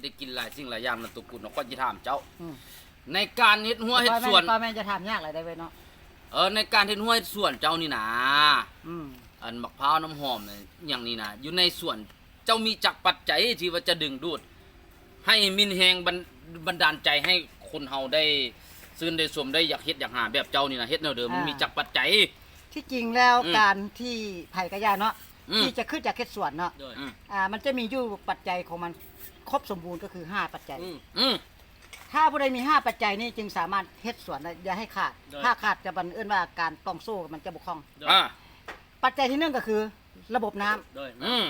ໄດ້ກິນຫຼາຍສິ່ງຫຼາຍຢ່າງນຳຕຸກຸນເນາະ. ຂ້ອຍຊິຖາມເຈົ້າ ອືມ ໃນການເຮັດຮົ້ວເຮັດສວນ ບໍ່ແມ່ນ ບໍ່ແມ່ນຈະຖາມຍາກຫຼາຍໄດ້ເວີ້ຍເນາະ. ເອີ ໃນການເຮັດຮົ້ວເຮັດສວນເຈົ້ານີ້ນາ ອືມ ອັນໝາກພ້າວ ນ້ຳຫອມ ຫຍັງນີ້ນາ ຢູ່ໃນສວນເຈົ້າມີຈັກປັດໄຈທີ່ວ່າຈະດຶງດູດ ໃຫ້ມີແຮງບັນ ບັນດານໃຈໃຫ້ຄົນເຮົາໄດ້ຊື່ນໄດ້ຊົມ ໄດ້ຢາກເຮັດຢາກຫາແບບເຈົ້ານີ້ນະ ເຮັດແນວເດີມ ອ່າ ມັນມີຈັກປັດໄຈ? ທີ່ຈິງແລ້ວ ອືມ ການທີ່ໃຜກະຢ່າເນາະ ອືມ ທີ່ຈະຄິດຢາກເຮັດສວນເນາະ ໂດຍ ອືມ ອ່າ ມັນຈະມີຢູ່ປັດໄຈຂອງມັນຄົບສົມບູນ ກໍຄືຫ້າປັດໄຈ ອືມ ອືມ ຖ້າຜູ້ໃດມີຫ້າປັດໄຈນີ້ຈຶ່ງສາມາດເຮັດສວນໄດ້ ຢ່າໃຫ້ຂາດ ໂດຍ ຖ້າຂາດຈະ ມັນເອີ້ນວ່າການຕ່ອງໂສ້ມັນຈະບໍ່ຄ່ອງ ໂດຍ ອ່າ ປັດໄຈທີໜຶ່ງກໍຄືລະບົບນ້ຳ ໂດຍ ອືມ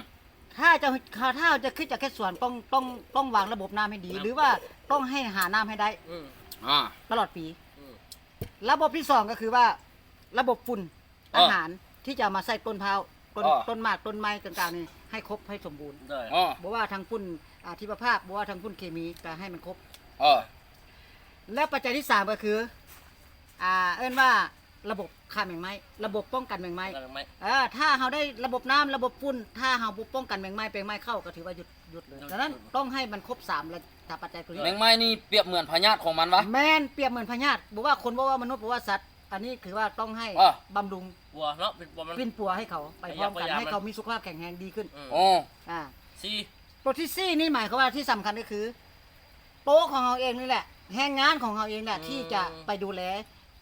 ຖ້າຈະ ຖ້າ ຖ້າຈະຄິດຈະເຮັດສວນ ຕ້ອງ ຕ້ອງ ຕ້ອງວາງລະບົບນ້ຳໃຫ້ດີ ນ້ຳ ຫຼືວ່າຕ້ອງໃຫ້ຫານ້ຳໃຫ້ໄດ້ ອືມ ອ່າ ຕະຫຼອດປີ ອືມ ລະບົບທີສອງກໍຄືວ່າລະບົບຝຸ່ນ ເອີ ອາຫານທີ່ຈະເອົາມາໃສ່ຕົ້ນພ້າວ ຕົ້ນ ເອີ ຕົ້ນໝາກ ຕົ້ນໄມ້ຕ່າງໆນີ້ ໃຫ້ຄົບໃຫ້ສົມບູນ ໂດຍ ເອີ ບໍ່ວ່າທັງຝຸ່ນ ອາ ຊີວະພາບ ບໍ່ວ່າທັງຝຸ່ນເຄມີ ກໍໃຫ້ມັນຄົບ ເອີ ແລ້ວປັດໄຈທີສາມກໍຄື ອ່າ ເອີ້ນວ່າລະບົບຂ້າແມງໄມ້ ລະບົບປ້ອງກັນແມງໄມ້ ປ້ອງກັນແມງໄມ້ ເອີ ຖ້າເຮົາໄດ້ລະບົບນ້ຳ ລະບົບຝຸ່ນ ຖ້າເຮົາບໍ່ປ້ອງກັນແມງໄມ້ ແມງໄມ້ເຂົ້າກໍຖືວ່າຢຸດ ຢຸດເລີຍ. ໂດຍ ສະນັ້ນ ໂດຍ ຕ້ອງໃຫ້ມັນຄົບສາມ ແລ້ວຖ້າປັດໄຈຕົວນີ້ ແມງໄມ້ນີ້ປຽບເໝືອນພະຍາດຂອງມັນວະ? ແມ່ນ ປຽບເໝືອນພະຍາດ ບໍ່ວ່າຄົນ ບໍ່ວ່າມະນຸດ ບໍ່ວ່າສັດ ອັນນີ້ຄືວ່າຕ້ອງໃຫ້ ເອີ ບຳລຸງ ປົວເນາະ ປິ່ນປົວມັນ ປິ່ນປົວໃຫ້ເຂົາໄປພ້ອມກັນ ໃຫ້ເຂົາມີສຸຂະພາບແຂງແຮງດີຂຶ້ນ ອືມ ໂອ້ ອ່າ ສີ່ ຕົວທີສີ່ນີ້ໝາຍຄວາມວ່າທີ່ສຳຄັນກໍຄື ໂຕຂອງເຮົາເອງນີ້ແຫຼະ ແຮງງານຂອງເຮົາເອງແຫຼະ ອືມ ທີ່ຈະໄປດູແລ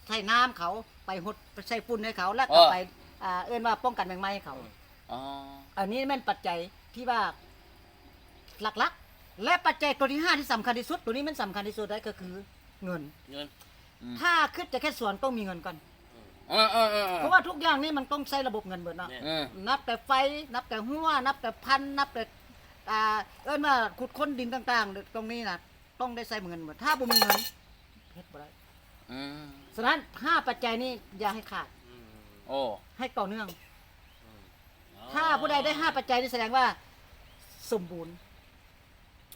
ໃສ່ນ້ຳເຂົາ ໄປຫົດ ໄປໃສ່ຝຸ່ນໃຫ້ເຂົາ ແລ້ວກໍ ເອີ ໄປ ອ່າ ເອີ້ນວ່າປ້ອງກັນແມງໄມ້ໃຫ້ເຂົາ ອືມ ອໍ ອັນນີ້ແມ່ນປັດໄຈທີ່ວ່າຫຼັກໆ ແລະ ປັດໄຈຕົວທີຫ້າທີ່ສຳຄັນທີ່ສຸດ ຕົວນີ້ແມ່ນສຳຄັນທີ່ສຸດໄດ໋ ກໍຄືເງິນ ເງິນ ອືມ ຖ້າຄິດຈະເຮັດສວນຕ້ອງມີເງິນກ່ອນ ເອີໆໆໆ ເພາະວ່າທຸກຢ່າງນີ້ມັນຕ້ອງໃຊ້ລະບົບເງິນເບິດເນາະ ແມ່ນ ອືມ ນັບແຕ່ໄຟ ນັບແຕ່ຮົ້ວ ນັບແຕ່ພັນ ນັບແຕ່ ອ່າ ເອີ້ນວ່າຂຸດຄົ້ນດິນຕ່າງໆ ຕົງນີ້ນະ ຕ້ອງໄດ້ໃຊ້ເງິນເບິດ ຖ້າບໍ່ມີເງິນເຮັດບໍ່ໄດ້ ອືມ ສະນັ້ນ ຫ້າປັດໄຈນີ້ຢ່າໃຫ້ຂາດ ອືມ ໂອ້ ໃຫ້ຕໍ່ເນື່ອງ ອືມ ຖ້າຜູ້ໃດໄດ້ຫ້າປັດໄຈນີ້ສະແດງວ່າສົມບູນ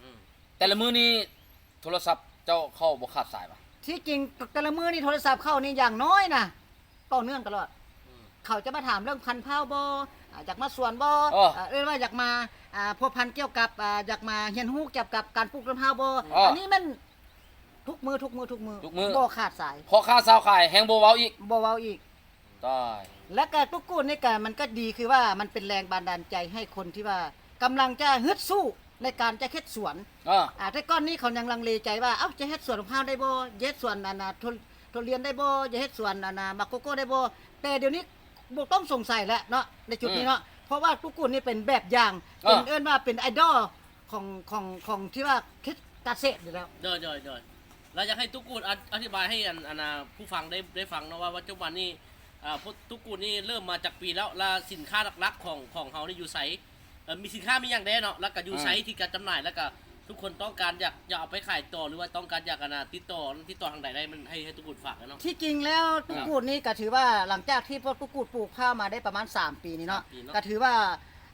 ອືມ ແຕ່ລະມື້ນີ້ໂທລະສັບເຈົ້າເຂົ້າບໍ່ຂາດສາຍວະ? ທີ່ຈິງແຕ່ລະມື້ນີ້ໂທລະສັບເຂົ້ານີ້ຢ່າງນ້ອຍນະ ຕໍ່ເນື່ອງຕະຫຼອດ ອືມ ເຂົາຈະມາຖາມເລື່ອງພັນພ້າວບໍ່ ອາ ຢາກມາສວນບໍ່ ເອີ ເອີ້ນວ່າຢາກມາ ອ່າ ພົວພັນກ່ຽວກັບ ອ່າ ຢາກມາຮຽນຮູ້ກ່ຽວກັບການປູກຕົ້ນພ້າວບໍ່ ເອີ ອັນນີ້ແມ່ນທຸກມື້ ທຸກມື້ ທຸກມື້ ທຸກມື້ ບໍ່ຂາດສາຍ ພໍ່ຄ້າຊາວຂາຍແຮ່ງບໍ່ເວົ້າອີກ ບໍ່ເວົ້າອີກ ຕາຍ ແລ້ວກະຕຸກກູດນີ້ກະ ມັນກະດີຄືວ່າມັນເປັນແຮງບັນດານໃຈໃຫ້ຄົນທີ່ວ່າກຳລັງຈະຮຶດສູ້ໃນການຈະເຮັດສວນ ເອີ ອາ ແຕ່ກ່ອນນີ້ເຂົາຍັງລັງເລໃຈວ່າ ເອົ້າ ຈະເຮັດສວນມະພ້າວໄດ້ບໍ່ ຈະເຮັດສວນ ອັນນ່າ ທຸ ທຸລຽນໄດ້ບໍ່ ຈະເຮັດສວນ ອັນນ່າ ໝາກໂກໂກ້ໄດ້ບໍ່ ແຕ່ດຽວນີ້ບໍ່ຕ້ອງສົງໄສແລ້ວເນາະ ໃນຈຸດນີ້ເນາະ ເອີ ເພາະວ່າຕຸກກູດນີ້ເປັນແບບຢ່າງ ເອີ ເປັນ ເອີ້ນວ່າເປັນໄອດອລຂອງ ຂອງ ຂອງທີ່ວ່າເຮັດການເສດຢູ່ແລ້ວ ໂດຍ ໂດຍ ໂດຍ ແລ້ວຢາກໃຫ້ຕຸກກູດອະ ອະທິບາຍໃຫ້ອັນ ອັນນ່າ ຜູ້ຟັງໄດ້ ໄດ້ຟັງເນາະວ່າ ປັດຈຸບັນນີ້ ອ່າ ຕຸກກູດນີ້ເລີ່ມມາຈັກປີແລ້ວ ແລະ ສິນຄ້າຫຼັກໆຂອງ ຂອງເຮົານີ້ຢູ່ໃສ ເອີ ມີສິນຄ້າມີຫຍັງແດ່ເນາະ ແລ້ວກະຢູ່ໃສ ເອີ ທີ່ການຈຳໜ່າຍ ແລ້ວກະທຸກຄົນຕ້ອງການຢາກ ຢາກເອົາໄປຂາຍຕໍ່ ຫຼືວ່າຕ້ອງການຢາກ ອັນນ່າ ຕິດຕໍ່ ຕິດຕໍ່ທາງໃດໄດ້ ມັນໃຫ້ ໃຫ້ຕຸກກູດຝາກເນາະ ທີ່ຈິງແລ້ວ ເອີ ຕຸກກູດນີ້ກະຖືວ່າ ຫຼັງຈາກທີ່ພວກຕຸກກູດປູກພ້າວມາໄດ້ປະມານສາມປີນີ້ເນາະ ສາມປີເນາະ ກະຖືວ່າ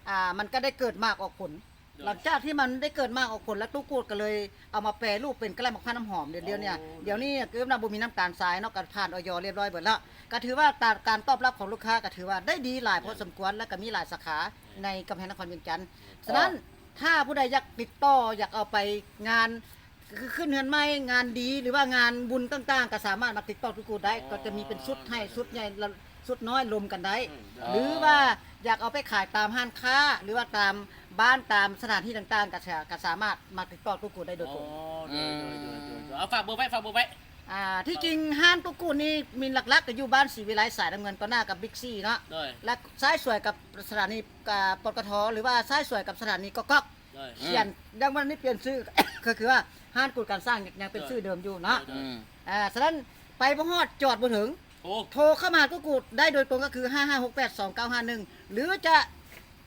ອ່າ ມັນກະໄດ້ເກີດໝາກອອກຜົນ ໂດຍ ຫຼັງຈາກທີ່ມັນໄດ້ເກີດໝາກອອກຜົນແລ້ວ ຕຸກກູດກໍເລີຍເອົາມາແປຮູບເປັນກະແລັມໝາກພ້າວນ້ຳຫອມ ດຽວນີ້ ໂອ້ ດຽວນີ້ກໍເອີ້ນວ່າບໍ່ມີນ້ຳຕານຊາຍເນາະ ກໍຜ່ານ ອອຍ ຮຽບຮ້ອຍເບິດແລ້ວ ກໍຖືວ່າການ ການຕອບຮັບຂອງລູກຄ້າກໍຖືວ່າໄດ້ດີຫຼາຍ ແມ່ນ ພໍສົມຄວນ ແລ້ວກໍມີຫຼາຍສາຂາ ແມ່ນ ໃນກຳແພງນະຄອນວຽງຈັນ ແມ່ນ ສະນັ້ນ ອໍ ຖ້າຜູ້ໃດຢາກຕິດຕໍ່ ຢາກເອົາໄປງານ ຄືຂຶ້ນເຮືອນໃໝ່ ງານດີ ຫຼືວ່າງານບຸນຕ່າງໆ ກໍສາມາດມາຕິດຕໍ່ຕຸກກູດໄດ້ ອໍ ກໍຈະມີເປັນຊຸດໃຫ້ ຊຸດໃຫຍ່ ຊຸດນ້ອຍລົມກັນໄດ້ ອືມ ຫຼືວ່າຢາກເອົາໄປຂາຍຕາມຮ້ານຄ້າ ຫຼືວ່າຕາມບ້ານ ຕາມສະຖານທີ່ຕ່າງໆ ກໍສາ ກໍສາມາດມາຕິດຕໍ່ຕຸກກູດໄດ້ໂດຍກົງ ອໍ ໂດຍ ໂດຍ ໂດຍ ເອົາ ຝາກເບີໄວ້ ຝາກເບີໄວ້ ອ່າ ທີ່ຈິງຮ້ານຕຸກກູດນີ້ມີຫຼັກໆ ກໍຢູ່ບ້ານສີວິໄລ ສາຍນ້ຳເງິນ ຕໍ່ໜ້າກັບບິກຊີເນາະ ໂດຍ ແລະ ຊ້າຍສວຍກັບສະຖານີ ກາ ປຕທ ຫຼືວ່າຊ້າຍສວຍກັບສະຖານີກອກໆ ໂດຍ ຂຽນ ອືມ ຍັງບໍ່ທັນໄດ້ປ່ຽນຊື່ ກໍຄືວ່າຮ້ານກູດການຊ່າງຍັງເປັນ ໂດຍ ຊື່ເດີມຢູ່ເນາະ ໂດຍ ອືມ ອ່າ ສະນັ້ນ ໄປບໍ່ຮອດ ຈອດບໍ່ເຖິງ ໂອ້ ໂທເຂົ້າມາຫາຕຸກກູດໄດ້ໂດຍກົງ ກໍຄື ຫ້າຫ້າຫົກແປດສອງເກົ້າຫ້າໜຶ່ງ ຫຼືຈະ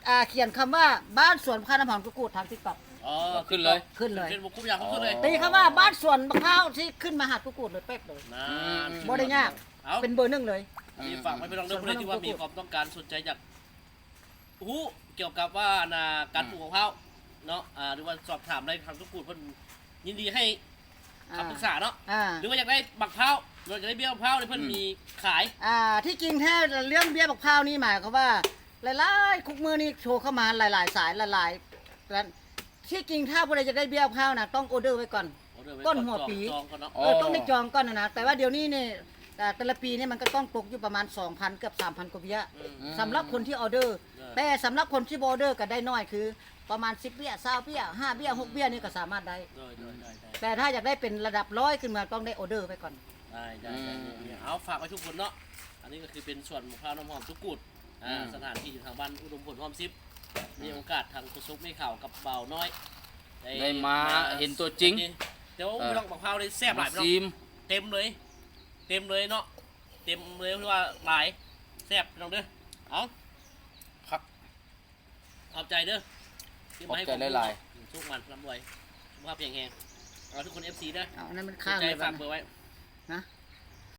ອ່າ ຂຽນຄຳວ່າ ບ້ານສວນພະນ້ຳຫອມຕຸກກູດ ທາງຕິກຕັອກ ອໍ ຂຶ້ນເລີຍ ຂຶ້ນເລີຍ ເຟສບຸກ ທຸກຢ່າງຂຶ້ນເລີຍ ຕີຄຳວ່າ ບ້ານສວນບັກພ້າວ ທີ່ຂຶ້ນມາຫາຕຸກກູດເລີຍ ເປັ້ງເລີຍ ນານ ບໍ່ໄດ້ຍາກ ເອົ້າ ເປັນເບີໜຶ່ງເລີຍ ອັນນີ້ຝາກໄວ້ພີ່ນ້ອງເດີ ຜູ້ໃດທີ່ວ່າມີຄວາມຕ້ອງການສົນໃຈຢາກ ຮູ້ກ່ຽວກັບວ່າ ອັນນ່າ ການ ອືມ ປູກມະພ້າວເນາະ ອ່າ ຫຼືວ່າສອບຖາມໄດ້ທາງຕຸກກູດ ເພິ່ນຍິນດີໃຫ້ ອ່າ ຄຳປຶກສາເນາະ ອ່າ ຫຼືວ່າຢາກໄດ້ໝາກພ້າວ ຫຼືວ່າຢາກໄດ້ເບ້ຍມະພ້າວນີ້ ເພິ່ນ ອືມ ມີຂາຍ ອ່າ ທີ່ຈິງແທ້ເລື່ອງເບ້ຍໝາກພ້າວນີ້ ໝາຍຄວາມວ່າຫຼາຍໆ ຄຸກມື້ນີ້ໂທເຂົ້າມາຫຼາຍໆສາຍ ຫຼາຍໆ ນັ້ນ ທີ່ຈິງຖ້າຜູ້ໃດຢາກໄດ້ເບ້ຍມະພ້າວນະ ຕ້ອງອໍເດີໄວ້ກ່ອນ ອໍເດີໄວ້ ກ່ອນຫົວປີ ຈອງກ່ອນເນາະ ອໍ ເອີ ຕ້ອງໄດ້ຈອງກ່ອນນະ ແຕ່ວ່າດຽວນີ້ນີ້ ແຕ່ລະປີນີ້ມັນກໍຕົກຢູ່ປະມານສອງພັນ ເກືອບສາມພັນກວ່າເບ້ຍ ອືມ ສຳລັບຄົນທີ່ອໍເດີ ເອີ ແຕ່ສຳລັບຄົນທີ່ບໍ່ອໍເດີກໍໄດ້ໜ້ອຍ ຄືປະມານສິບເບ້ຍ ຊາວເບ້ຍ ຫ້າເບ້ຍ ຫົກເບ້ຍນີ້ກໍສາມາດໄດ້ ໂດຍໆໆໆ ແຕ່ຖ້າຢາກໄດ້ເປັນລະດັບຮ້ອຍຂຶ້ນມາ ຕ້ອງໄດ້ອໍເດີໄວ້ກ່ອນ ໄດ້ໆໆ ອືມ ເອົາ ຝາກໄວ້ທຸກຄົນເນາະ ອັນນີ້ກໍຄືເປັນສວນມະພ້າວນ້ຳຫອມຈຸກຸດ ອ່າ ອືມ ສະຖານທີ່ຢູ່ທາງບ້ານອຸດົມຜົນຮ່ອມສິບ ອືມ ມີໂອກາດທາງໂຄສົກເມຂາວກັບບ່າວນ້ອຍ ໄດ້ ໄດ້ມາ ມາເຫັນຕົວຈິງ ແຕ່ວ່າ ເອີ ພີ່ນ້ອງ ມະພ້າວນີ້ແຊບຫຼາຍ ມາຊີມ ເຕັມເລີຍ ເຕັມເລີຍເນາະ ເຕັມເລີຍ ເພາະວ່າຫຼາຍ ແຊບ ພີ່ນ້ອງເດີ ເອົາ ຄັກ ຂອບໃຈເດີ ທີ່ມາໃຫ້ຄວາມຮູ້ ຂອບໃຈຫຼາຍໆ ສຸກໝັ້ນ ລ່ຳລວຍ ສຸຂະພາບແຂງແຮງ ເອົາ ທຸກຄົນ ເອັຟຊີ ເດີ ເອົາ ອັນນັ້ນມັນຄ້າງໄວ້ ໃຈຝາກເບີໄວ້